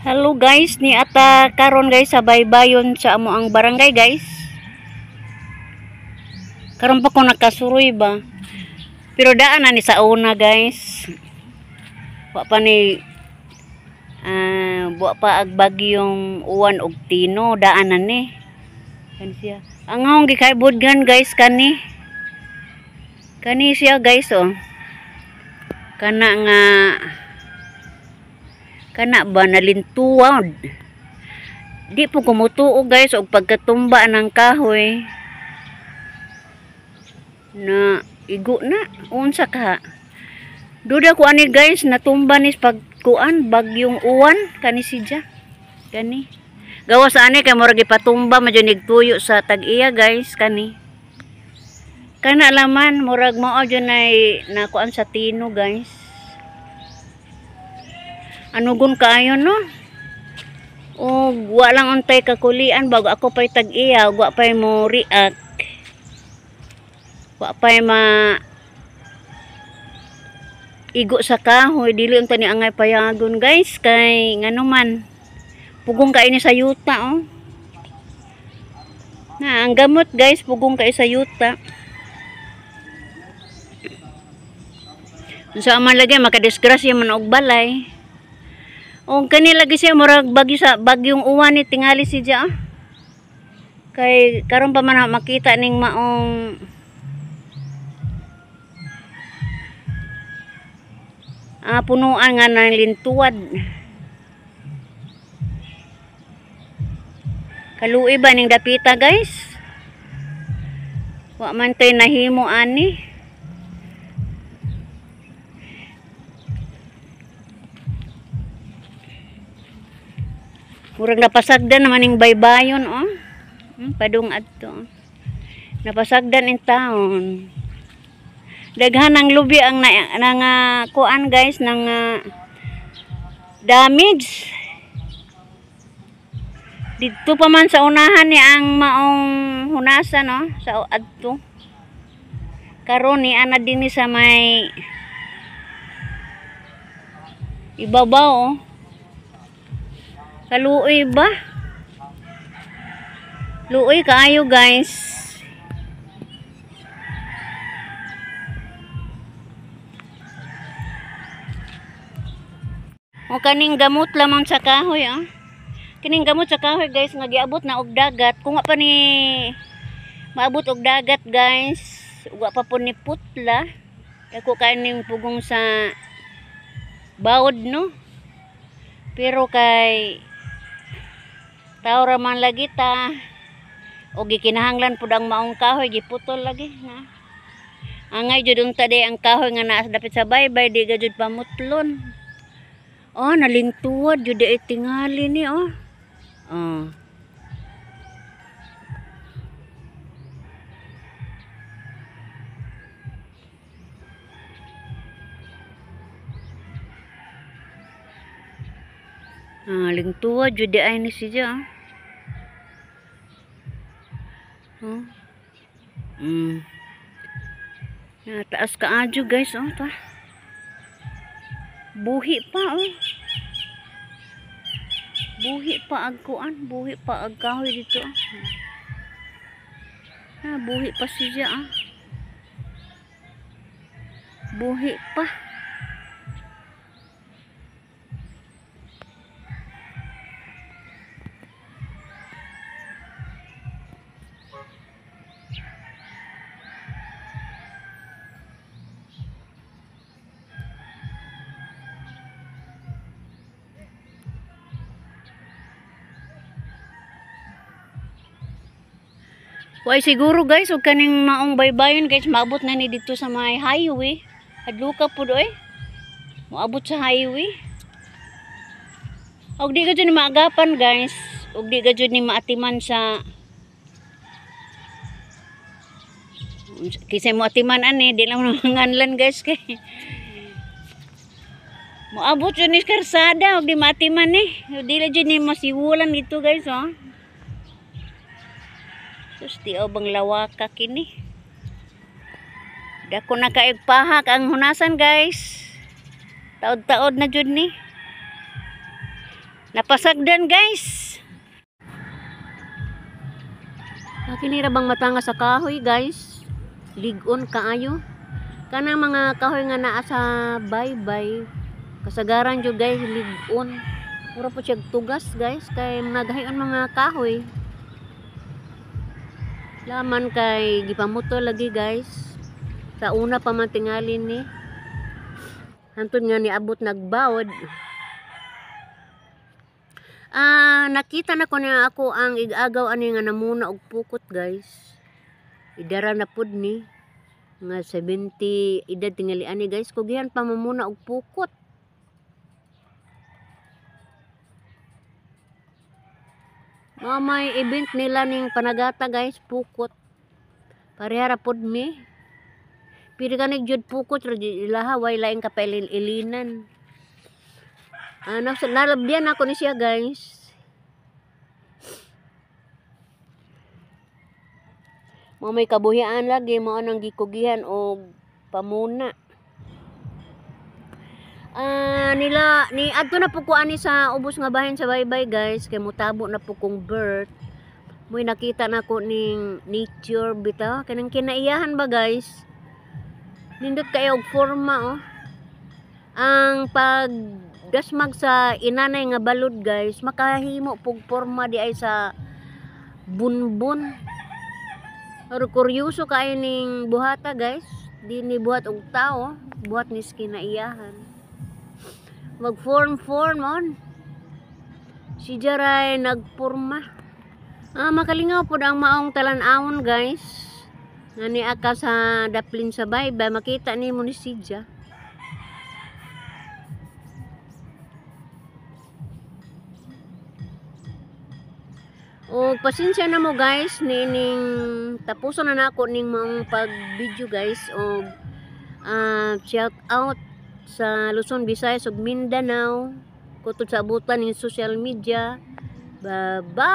Hello guys, ni ata karon guys sa baybayon sa amo ang barangay guys. Karon pa ko nakasuroy ba. Pero daan na ni sa una guys. Wa pa ni buwa pa ag bagyong uwan og tino, daan na ni. Kan siya. Ang ahong gikaybudgan guys kani. Kani siya guys oh. Kana nga kana ba nalintuwad. Di po kumutuo guys og pagkatumba ng kahoy na igo na unsa ka. Duda ko ani guys natumba ni pagkuan bagyong uwan kani siya. Kani gawas ani kay murag gipatumba man jud nigtuyo sa tag-iya guys kani. Kana laman murag mao jud nay nakuan sa tino guys. Anugon kaayo no? O wa lang untay kakulian bago ako pay tag-iya, wa pay mo react. Wa pay ma igo sa kahoy, dili unta ni angay payagon guys kay ngano man pugong kay ni sa yuta oh. Na ang gamot guys pugong kay sa yuta. Unsa man lagi makadisgrasya man og balay. O kani lagi siya murag bagyo sa bagyong uwan ni tingali siya. Kay karon pa man makita ning maong punuan nga ng lintuwad. Kaluoy ba ning dapita guys? Wa man tay nahimo ani. Murag napasagdan naman ning baybayon oh. Padung adto. Napasagdan in town. Daghan ang lubi ang na kuan guys nang damage. Didto pa man sa unahan ni ang maong hunasan oh, sa adto. Karon ni ana dinhi sa may ibabaw oh. Kaluoy ba? Luoy kaayo guys. O kaning gamot lamang sa kahoy ah. Kining gamot sa kahoy guys nga giabot na og dagat. Kung wa pa ni maabot og dagat guys, wa pa po ni putla. Dako kaning pugong sa bawod no. Pero kay tao ra man lagi ta o gikinahanglan pud ang maong kahoy giputol lagi na. Angay jud unta di ang kahoy nga naa dapit sa baybay di ga jud pamutlon. Oh nalintuwad jud di tingali ni oh. Oh. Ah, lingtuwa jud di ay ni siya. Oh. Na taas kaadyo guys oh ta. Buhi pa oh. Buhi pa ag kuan, buhi pa ag kahoy dito. Ah, buhi pa siya ah. Buhi pa. Way siguro guys, og kaning maong baybayon guys, maabot na ni dito sa may highway. Hadluka pud oy. Moabot sa highway. Og di ka jud ni maagapan guys, og di ka jud ni maatiman sa kaysa mo atiman ani, di lang manganlan guys kay Moabot jud ni karsada og di maatiman ni. Dili jud ni masiwulan dito guys oh. Sus, di bang lawaka kini. Dako na kaayog pahak ang hunasan guys. Taod-taod na jud ni. Napasagdan guys. Kini ra bang matanga sa kahoy guys. Lig-on kaayo. Kanang mga kahoy nga naa sa baybay. Kasagaran jud guys lig-on. Mura po siya tugas guys kay mga gahion mga kahoy. Laman kay gipamutol lagi guys. Sa una pa man tingali ni. Hantod nga niabot nagbawod. Nakita na ko niya ako ang igagaw ani nga namuna og pukot guys. Idara na pud ni nga 70 edad tingali ani guys, kugihan pa mamuna og pukot. Mao may event nila ning panagata guys, pukot. Parehara pud mi. Pili ka jud pukot ra ilaha way laing kapailin-ilinan. Nalabyan ako ni siya guys. Mao may kabuhian lagi, mao nang gikugihan og pamuna. Nila ni adto na po ko ani sa ubos nga bahin sa baybay guys, kay mutabo na po kong birth. Moy nakita na ko ning nature bitaw, kanang kinaiyahan ba guys. Nindot kayo og forma oh. Ang pag dasmag sa inanay nga balod guys, makahimo pug forma di ay sa bunbun. Pero kuryoso kaayo ning buhata guys, di ni buhat og tao, buhat ni kinaiyahan. Mag form form on. Si Jaray nagporma. Makalingaw pod ang maong talan-awon guys. Nga ni aka sa daplin sa baybay, makita nimo ni Sidja. O pasensya na mo guys, nining tapuson na nako ning maong pag-video guys. Og shout out sa Luzon, Visayas ug Mindanao, kutob sa abutan ning social media. Bye-bye.